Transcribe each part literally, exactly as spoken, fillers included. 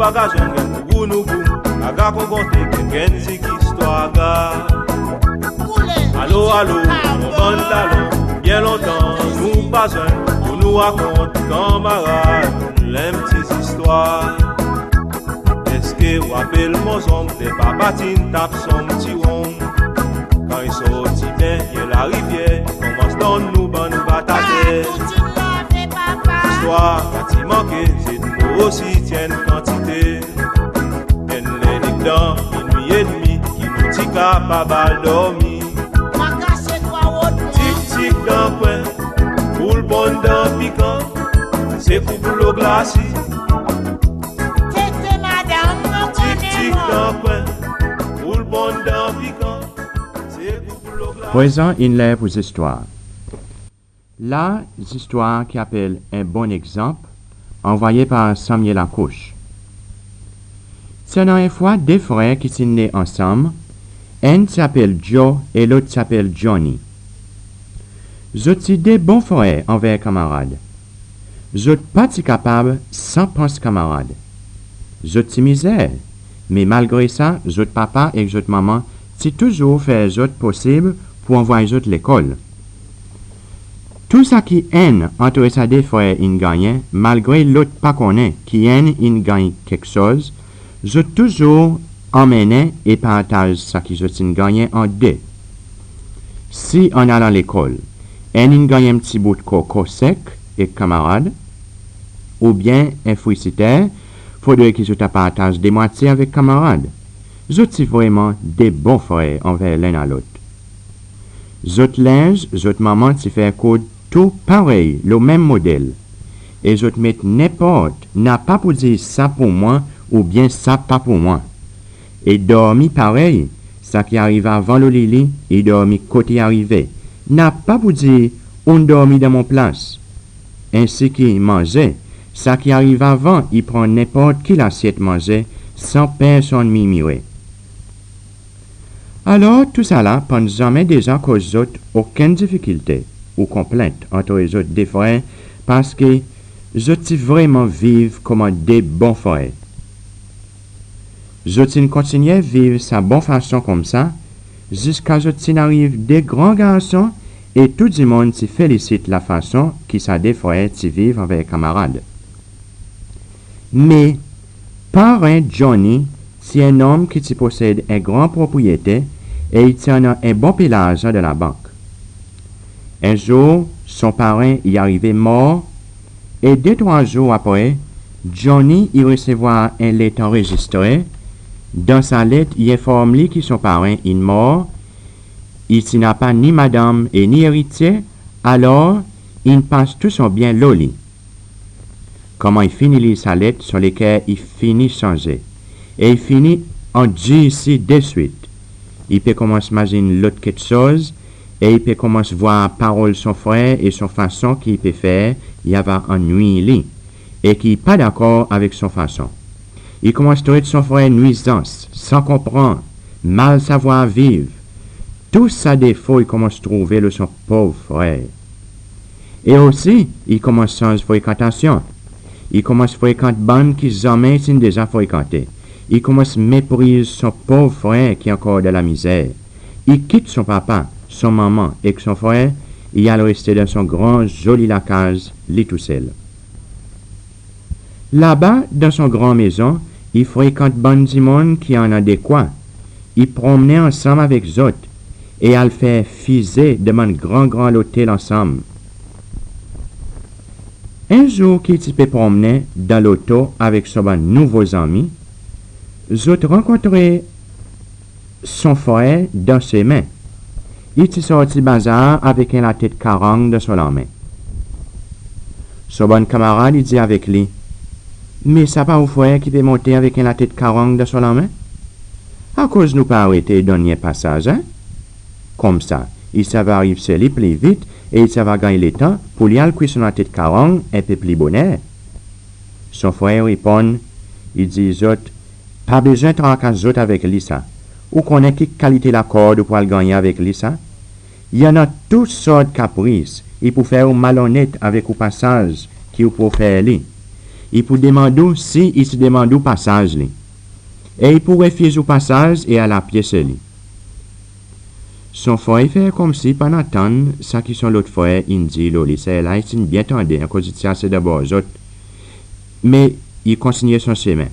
Pa gazon gen pou gou nou gou, aga kongonte gen kenn zik istwar ga. Alo, alo, mon bann dalon, byen lontan nou pa zwenn, pou nou rakont kanmarad, lenm ti zistwar. Eski ou rapel mon zonm, ler papa ti'n tap son ti wonm? Kan i sorti byen, byen larivyer, konmans donn nou bann batate. Zistwar pa ti manke, zedmo osi ti annan kantite. Enn lennik dan minwi edmi, ki nou ti kapab al dormi. Tik, tik dan kwen, boul ponn dan pikan, se kou dlo glasi. Tik, tik dan kwen, boul ponn dan pikan, se kou dlo glasi. Prezan, in ler pou zistwar. La, zistwar ki apel En bon egzanp, anvoye par Samuel Akouch. Ti annan en fwa de frer ki ti ne ansanm, enn ti apel Joe e lot ti apel Johnny. Zot ti de bon frer anver kanmarad. Zot pa ti kapab san pans kanmarad. Zot ti mizer, me malgre sa, zot papa ek zot manman ti touzour fer zot posib pou anvoy zot lekol. Tou sa ki enn antre sa de frer in gannyen, malgre lot pa konnen ki enn in ganny keksoz, zot touzour anmennen e partaz sa ki zot in gannyen an de. Si an alan lekol, enn in gannyen en pti bout koko sek ek kanmarad, oubyen en fri siter, fodre ki zot a partaz de mwatye avek kanmarad. Zot ti vreman de bon frer anver lenn a lot. Zot lenz, zot manman ti fer koud tou parey, lo menm model. E zot met nenport, napa pou dir sa pou mwan oubyen sa pa pou mwan. E dormi parey, sa ki ariv avan lo lili, i dormi kot i arive. Napa pou dir ou'n dormi dan mon plas. Ensi ki manze, sa ki ariv avan, i pran nenport ki lasyet manze, san personn mirmire. Alor, tousala pa'n zanmen deza koz zot okenn difikilte ou konplent antre zot de frer, parski zot ti vreman viv konman de bon frer. Zot ti'n kontinyen viv sa bon fason koumsa, ziska zot ti'n ariv de gran garson, e tou dimoun ti felisit lafason ki sa de frer ti viv anver kanmarad. Me, paren Johnny ti en nonm ki ti posed en gran propriyete e i ti annan en bon pe larzan dan labank. En zour, son paren i arive mor, e de trwa zour apre, Johnny i resevwar en let anrezistre. Dan sa let, i enform li ki son paren in mor, i ti napa ni madanm e ni eritye, alor, in pas tou son byen lo li. Konman i fini lir sa let, son leker i fini sanze. E i fini andirsi deswit. I pe konmans mazin lot keksoz, e i pe konmans vwar parol son frer e son fason ki i pe fer, i ava annwiy li, e ki i pa dakor avek son fason. I konmans tret son frer nwizans, san konpran, mal savwar viv. Tou sa defo i konmans trouve lo son pov frer. E osi, i konmans sanz frekantasyon. I konmans frekant bann ki zanmen i ti'n deza frekante. I konmans mepriz son pov frer ki ankor dan lamizer. I kit son papa, son manman ek son frer, i al reste dan son gran zoli lakaz, li tousel. Laba, dan son gran mezon, i frekant bann dimoun ki annan dekwa. I promnen ansanm avek zot e al fer fize dan bann gran gran lotel ansanm. En zour ki i ti pe promnen dan loto avek son bann nouvo zanmi, zot rankontre son frer dan semen. I ti sorti bazar avek en latet karang dan son lanmen. Son bann kanmarad i dir avek li, "Me sa pa ou frer ki pe monte avek en latet karang dan son lanmen? Akoz nou pa arete e donn li en pasaz, en? Koumsa, i ti ava ariv se li pli vit e i ti ava ganny letan pou li al kwi son latet karang en pe pli boner." Son frer reponn, i dir zot, "Pa bezwen trakas zot avek li sa. Ou konnen ki kalite lakord ou pou al gannyen avek li sa? I annan tou sort kapris, i pou fer ou malonnet avek ou pasaz ki ou pou fer li. I pou demann ou si i ti demann ou pasaz li. E i pou refiz ou pasaz e al apye se li. Son frer i fer konmsi i pa'n antann sa ki son lot frer in dir lo li. Sa la i ti'n byen tande, akoz i ti ase dabor zot. Me i kontinyen son semen.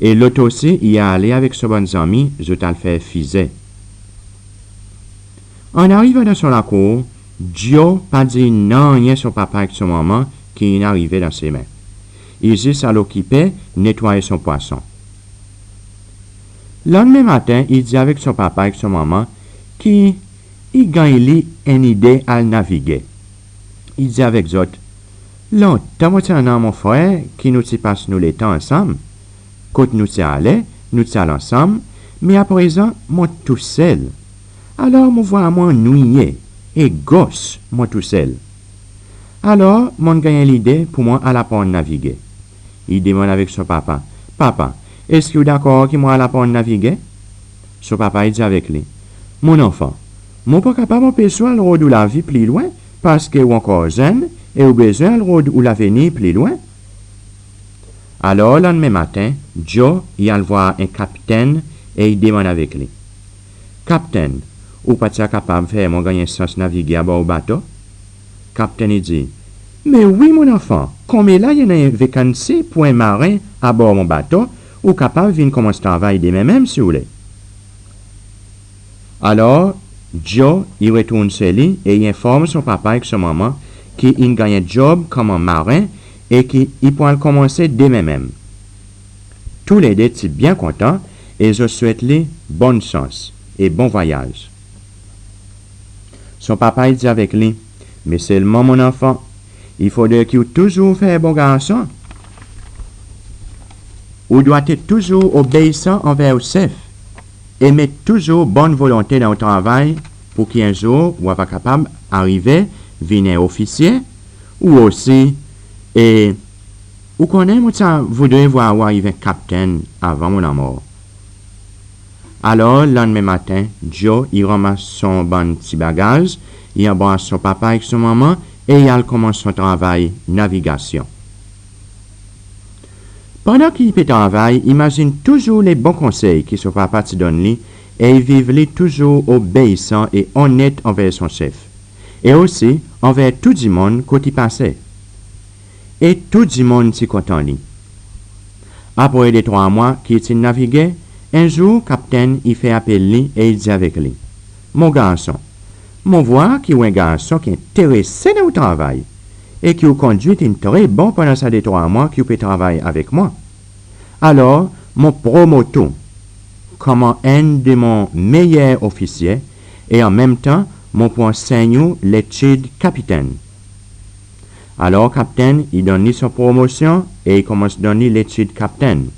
E lot osi, i ale avek son bann zanmi, zot al fer fize. An arivan dan son lakour, Joe pa dir nanryen son papa ek son manman ki in arive dan semen. I zis al okipe netwaye son pwason. Lannmen maten, i dir avek son papa ek son manman ki i ganny li en lide al navige. I dir avek zot, "Lontan mon ti annan mon frer ki nou ti pas nou letan ansanm. Kot nou ti ale, nou ti al ansanm, me aprezan mon tousel. Alor mon vwar mwan annwiye e gos mwan tousel. Alor mon'n ganny en lide pour mwan al aprann navige." I demann avek son papa, "Papa, eski ou dakor ki mon al aprann navige?" Son papa i dir avek li, "Mon zanfan, mon pa kapab anpes ou al rod ou lavi pli lwen, parski ou ankor zenn e ou bezwen al rod ou lavenir pli lwen." Alor lannmen maten, Joe i al vwar en kaptenn e i demann avek li, "Kaptenn, ou pa ti a kapab fer mwan ganny sans navige abor ou bato?" Kaptenn i dir, "Me wi mon zanfan, konmela i annan en vakansi pour en maren abor mon bato, ou kapab vin konmans travay demen menm si ou le." Alor Joe i retourn se li e i enform son papa ek son manman ki in ganny en job konman maren e ki i pou al konmanse demen menm. Toulede ti byen kontan e zot swet li bonn sans e bon vwayaz. Son papa i dir avek li, "Me selman mon zanfan, i fodre ki ou touzour fer bon garson. Ou dwatet touzour obeisan anver ou sef e met touzour bonn volonte dan ou travay pour ki en zour ou ava kapab arive vin en ofisye, ou osi, e ou konnen mon ti a voudre vwar ou arive en kaptenn avan mon lanmor." Alor lannmen maten, Joe i ranmas son bann ti bagaz, i anbras son papa ek son manman e i al konmans son travay navigasyon. Pandan ki i pe travay, i mazin touzour le bon konsey ki son papa ti donn li e i viv li touzour obeisan e onnet anver son sef, e osi anver tou dimoun kot i pase. E tou dimoun ti kontan li. Apre de trwa mwan ki i ti'n navige, en zour kaptenn i fer apel li e i dir avek li, "Mon garson, mon vwar ki ou en garson ki enterese dan ou travay e ki ou kondwit in tre bon pandan sa de trwa mwan ki ou pe travay avek mwan. Alor mon promot ou konman enn de mon meyer ofisye e anmenmtan mon pou ansenny ou letid kaptenn." Alor kaptenn i donn li son promosyon e i konmans donn li letid kaptenn.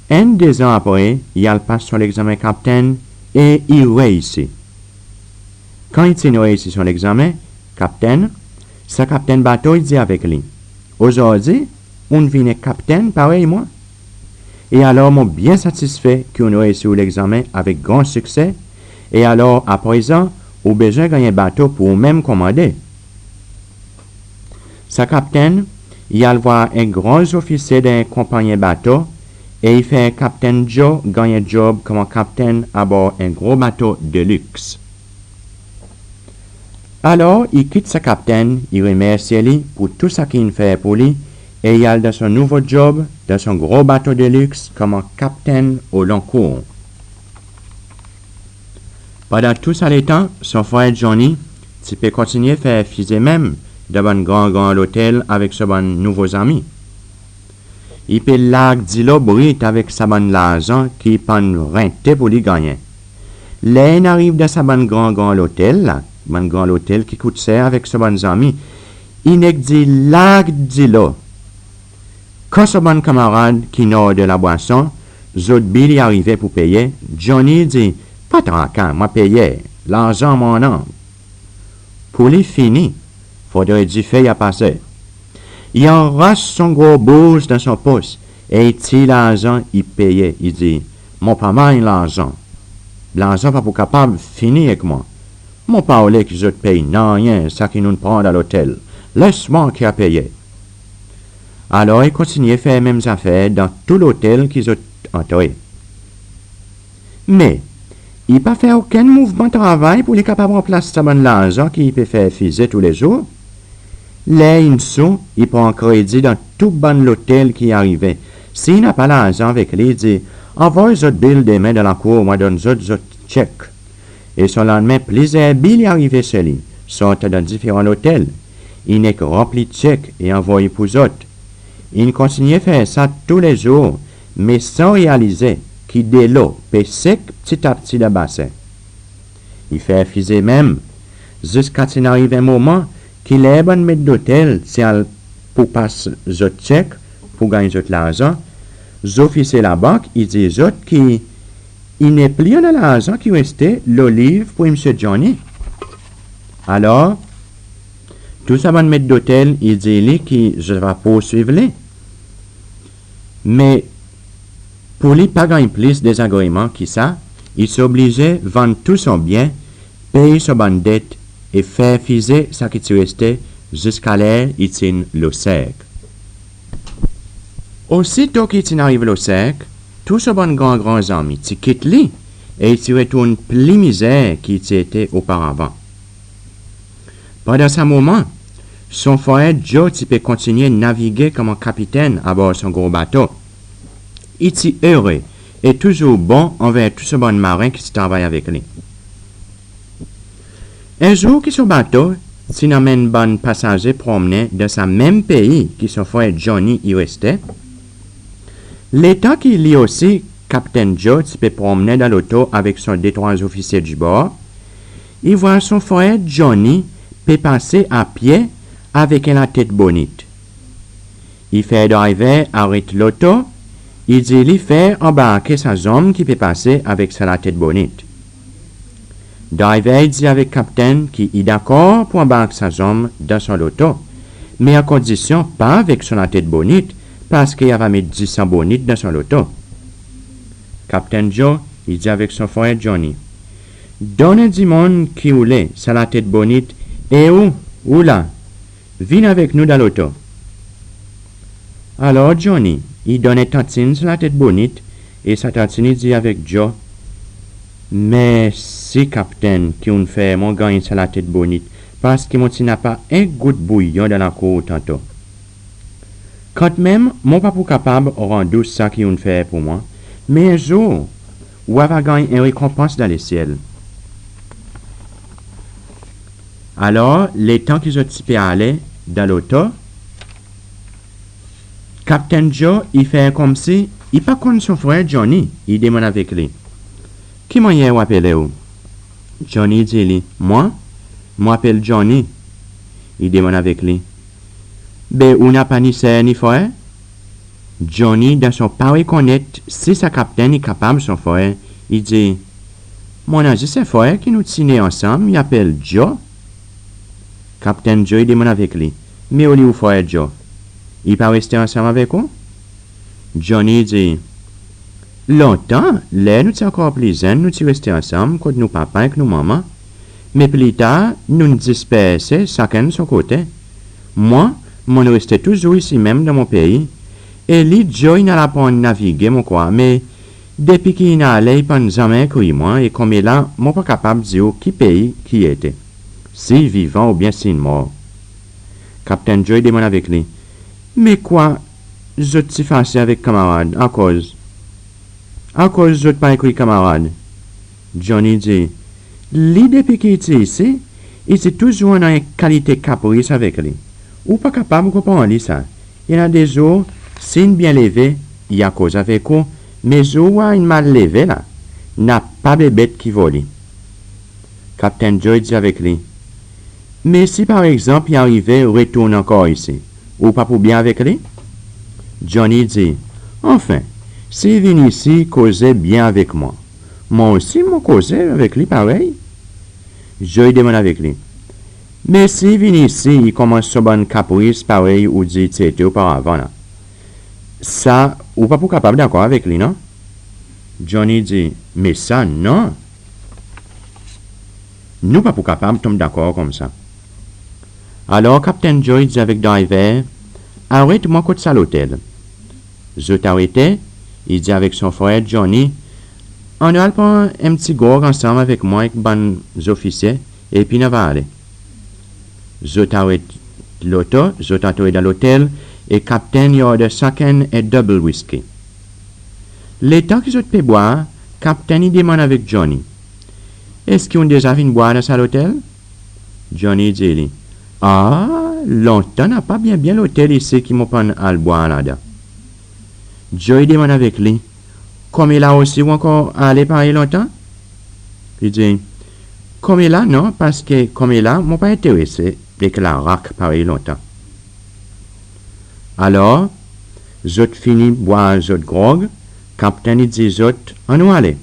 Enn dezan apre, i al pas son legzanmen kaptenn e i reisi. Kan i ti'n reisi son legzanmen kaptenn, sa kaptenn bato i dir avek li, "Ozordi ou'n vin en kaptenn parey mwan. E alor mon byen satisfe ki ou'n reisi ou legzanmen avek gran sikse, e alor aprezan ou bezwen ganny en bato pour ou menm konmande." Sa kaptenn i al vwar en gran zofisye dan en konpanyen bato e i fer kaptenn Joe ganny en job konman kaptenn abor en gro bato de liks. Alor i kit sa kaptenn, i remersye li pour tou sa ki in fer pour li, e i al dan son nouvo job dan son gro bato de liks konman kaptenn o lon kour. Pandan tou sa letan, son frer Johnny ti pe kontinyen fer fize menm dan bann gran gran lotel avek son bann nouvo zanmi. I pe larg dilo brit avek sa bann larzan ki i pa'n rente pour li gannyen. Ler in ariv dan sa bann gran gran lotel la, bann gran lotel ki kout ser avek son bann zanmi, i nek dir larg dilo. Kan son bann kanmarad ki'n order labwason, zot bil i arive pour peye, Johnny dir, "Pa traka, mon a peye, larzan mon annan." Pour li fini, fodre dife i a pase. I anras son gro bouz dan son pos e i tir larzan i peye, i dir, "Mon pa manz larzan. Larzan pa pou kapab fini ek mwan. Mon pa oule ki zot pey nanryen sa ki nou'n pran dan lotel. Les mwan ki a peye." Alor i kontinyen fer menm zafer dan tou lotel ki zot antre. Me i pa fer okenn mouvman travay pour li kapab ranplas sa bann larzan ki i pe fer fize toulezour. Ler in sou, i pran kredi dan tou bann lotel ki i arive. Si i napa larzan avek li, i dir, anvoy zot bil demen dan lakour, mon a donn zot zot chek. E son lannmen plizyer bil i arive se li, sorti dan diferan lotel. In ek ranpli chek e anvoy pour zot. In kontinyen fer sa toulezour, me san realize ki delo pe sek ptitapti dan basen. I fer fize menm, ziska ti'n ariv en moman ki ler bann met lotel ti al pour pas zot chek pour ganny zot larzan, zofisye labank i dir zot ki i nepli annan larzan ki reste lo liv pour Msye Johnny. Alor, tou sa bann met lotel i dir li ki zot ava pourswiv li. Me pour li pa ganny plis dezagreman ki sa, i ti oblize vann tou son byen, pey son bann det e fer fize sa ki ti reste ziska ler i ti'n lo serk. Osito ki ti'n ariv lo serk, tou son bann gran gran zanmi ti kit li e i ti retourn pli mizer ki i ti ete oparavan. Pandan sa moman, son frer Joe ti pe kontinyen navige konman kapitenn abor son gro bato. I ti ere e touzour bon anver tou son bann maren ki ti travay avek li. En zour ki son bato ti'n anmenn bann pasaze promnen dan sa menm pei ki son frer Johnny i reste, letan ki li osi Kaptenn Joe ti pe promnen dan loto avek son detrwa zofisye dibor, i vwar son frer Johnny pe pase apye avek en latet bonit. I fer drayver aret loto, i dir li fer anbarke sa zonm ki pe pase avek sa latet bonit. Drayver i dir avek kaptenn ki i dakor pour anbark sa zonm dan son loto, me an kondisyon pa avek son latet bonit, parski i ava met disan bonit dan son loto. Kaptenn Joe i dir avek son frer Johnny, donn en dimoun ki oule sa latet bonit e ou, ou la, vin avek nou dan loto. Alor Johnny i donn en tantin sa latet bonit e sa tantin i dir avek Joe, mersi kaptenn ki ou'n fer mon ganny sa latet bonit, parski mon ti napa en gout bouyon dan lakour tanto. Kantmenm mon pa pou kapab rann ou sa ki ou'n fer pour mwan, me en zour ou ava ganny en rekonpans dan lesyel. Alor letan ki zot ti pe ale dan loto, Kaptenn Joe i fer konmsi i pa konn son frer Johnny, i demann avek li, ki mannyer ou apele ou? Johnny i dir li, mwan, mon apel Johnny. I demann avek li, be ou napa ni ser ni frer? Johnny, dan son pa rekonnet si sa kaptenn i kapab son frer, i dir, mon annan zis en frer ki nou ti ne ansanm, i apel Joe. Kaptenn Joe i demann avek li, me oli ou frer Joe? I pa reste ansanm avek ou? Johnny i dir, lontan, ler nou ti ankor pli zenn, nou ti reste ansanm kot nou papa ek nou manman. Me pli tar, nou'n disperse, sakenn son kote. Mwan, mon'n reste touzour isi menm dan mon pei. E li, Joe, in al aprann navige, mon krwar, me depi ki in ale, i pa'n zanmen ekrir mwan, e konmela, mon pa kapab dir ou ki pei ki i ete, si i vivan oubyen si in mor. Kaptenn Joe i demann avek li, me kwa zot ti fase avek kanmarad, akoz? Akoz zot pa ekrir kanmarad? Johnny i dir, li depi ki i ti isi, i ti touzour annan en kalite kapris avek li. Ou pa kapab konpran li sa. I annan de zour, si in byen leve, i a koz avek ou, me zour ou war in mal leve la, napa bebet ki voli. Kaptenn Joe i dir avek li, me si par egzanp i arive retourn ankor isi, ou pa pou byen avek li? Johnny i dir, anfen, si i vin isi koze byen avek mwan, mwan osi mon koze avek li parey. Joe i demann avek li, me si i vin isi, i konmans son bann kapris parey ou dir ti ete oparavan la, sa ou pa pou kapab dakor avek li, non? Johnny i dir, me sa non, nou pa pou kapab tonm dakor koumsa. Alor Kaptenn Joe i dir avek drayver, "Aret mwan kot sa lotel." Zot arete, i dir avek son frer Johnny, "Annou al pran en pti grog ansanm avek mwan ek bann zofisye, epi nou ava ale." Zot aret loto, zot antre dan lotel, e kaptenn i order sakenn en double whisky. Letan ki zot pe bwar, kaptenn i demann avek Johnny, "Eski ou'n deza vin bwar dan sa lotel?" Johnny i dir li, "A, lontan napa byen byen lotel isi ki mon pa'n al bwar ladan." Joe i demann avek li, "Konmela osi ou ankor ale parey lontan?" I dir, "Konmela non, parski konmela mon pa enterese ek larak parey lontan." Alor, zot fini bwar zot grog, kaptenn i dir zot, "Annou ale."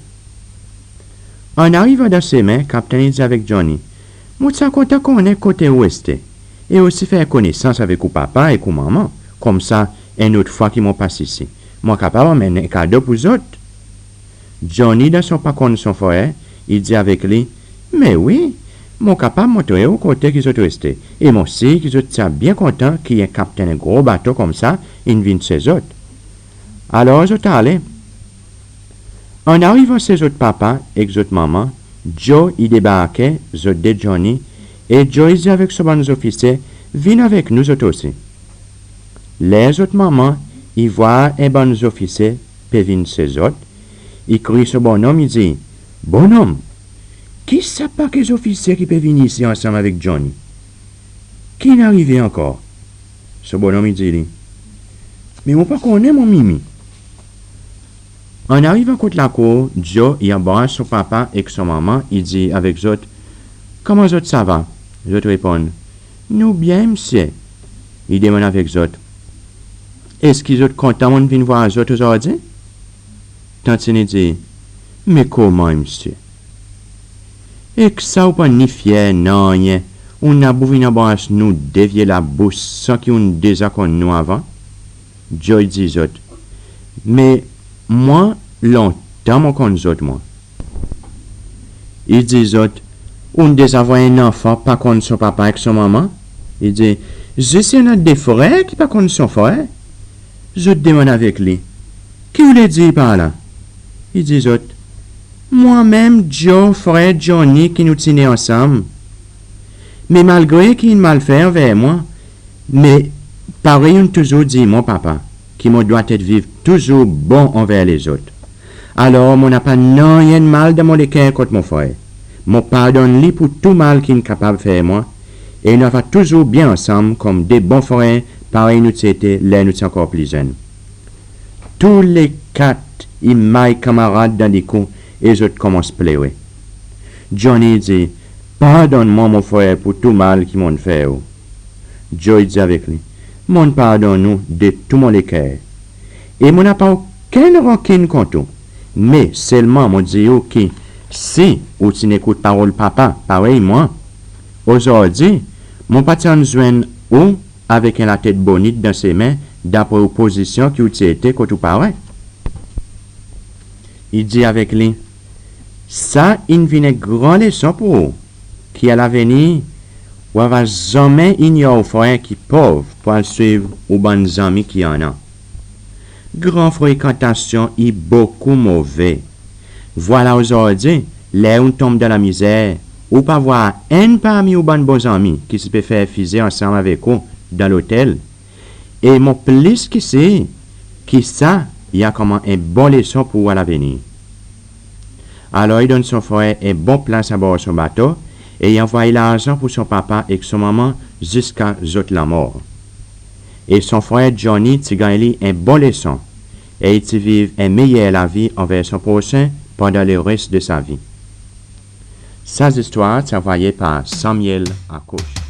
An arivan dan semen, kaptenn i dir avek Johnny, "Mon ti a kontan konnen kote ou reste, e osi fer konesans avek ou papa ek ou manman, koumsa en lot fwa ki mon pas isi, mon kapab anmenn en kado pour zot." Johnny, dan son pa konn son frer, i dir avek li, "Me wi, mon kapab montre ou kote ki zot reste, e mon sir ki zot ti a byen kontan ki en kaptenn en gro bato koumsa in vin se zot." Alor zot ale. An arivan se zot papa ek zot manman, Joe i debarke zot de Johnny, e Joe i dir avek son bann zofisye, "Vin avek nou zot osi." Ler zot manman i vwar en bann zofisye pe vin se zot, i kriy son bonnonm, i dir, "Bonnonm, ki sa pake zofisye ki pe vin isi ansanm avek Johnny? Ki'n arive ankor?" Son bonnonm i dir li, "Me mon pa konnen mon mimi." An arivan kot lakour, Joe i anbras son papa ek son manman, i dir avek zot, "Konman zot sava?" Zot reponn, "Nou byen, msye." I demann avek zot, "Eski zot kontan mon'n vin vwar zot ozordi?" Tantin i dir, "Me konman, msye? Ek sa ou pa ni fyer nanryen, ou'n abou vin anbras nou de vye labous san ki ou'n deza konn nou avan?" Joe i dir zot, "Me mwan, lontan mon konn zot mwan." I dir zot, "Ou'n deza vwar en zanfan pa konn son papa ek son manman?" I dir, "Zis i annan de frer ki pa konn son frer." Zot demann avek li, "Ki ou le dir par la?" I dir zot, "Mwan menm Joe, frer Johnny ki nou ti ne ansanm. Me malgre ki in mal fer anver mwan, me parey ou'n touzour dir mwan papa ki mon dwatet viv touzour bon anver lezot. Alor mon napa nanryen mal dan mon leker kont mon frer. Mon pardonn li pour tou mal ki'n kapab fer mwan, e nou ava touzour byen ansanm konman de bon frer parey nou ti ete ler nou ti ankor pli zenn." Tou le kat i may kanmarad dan likou e zot konmans plere. Johnny i dir, "Pardonn mwan mon frer pour tou mal ki mon'n fer ou." Joe i dir avek li, "Mon'n pardonn ou de tou mon leker. E mon napa okenn rankin kont ou. Me selman mon dir ou ki si ou ti'n ekout parol papa parey mwan, ozordi mon pa ti a'nn zwenn ou avek en latet bonit dan semen dapre ou pozisyon ki ou ti ete kot ou paran." I dir avek li, "Sa in vin en gran leson pour ou, ki alavenir ou ava zanmen inyor ou frer ki pov pour al swiv ou bann zanmi ki annan. Gran frekantasyon i bokou move. Vwala ozordi, ler ou'n tonm dan lamizer, ou pa vwar enn parmi ou bann bon zanmi ki ti pe fer fize ansanm avek ou dan lotel. E mon plis ki sir ki sa i a konman en bon leson pour ou alavenir." Alor i donn son frer en bon plas abor son bato e i anvoy larzan pour son papa ek son manman ziska zot lanmor. E son frer Johnny ti ganny li en bon leson e i ti viv en meyer lavi anver son prosen pandan leres de sa vi. Sa zistwar ti anvoye par Samuel Akouch.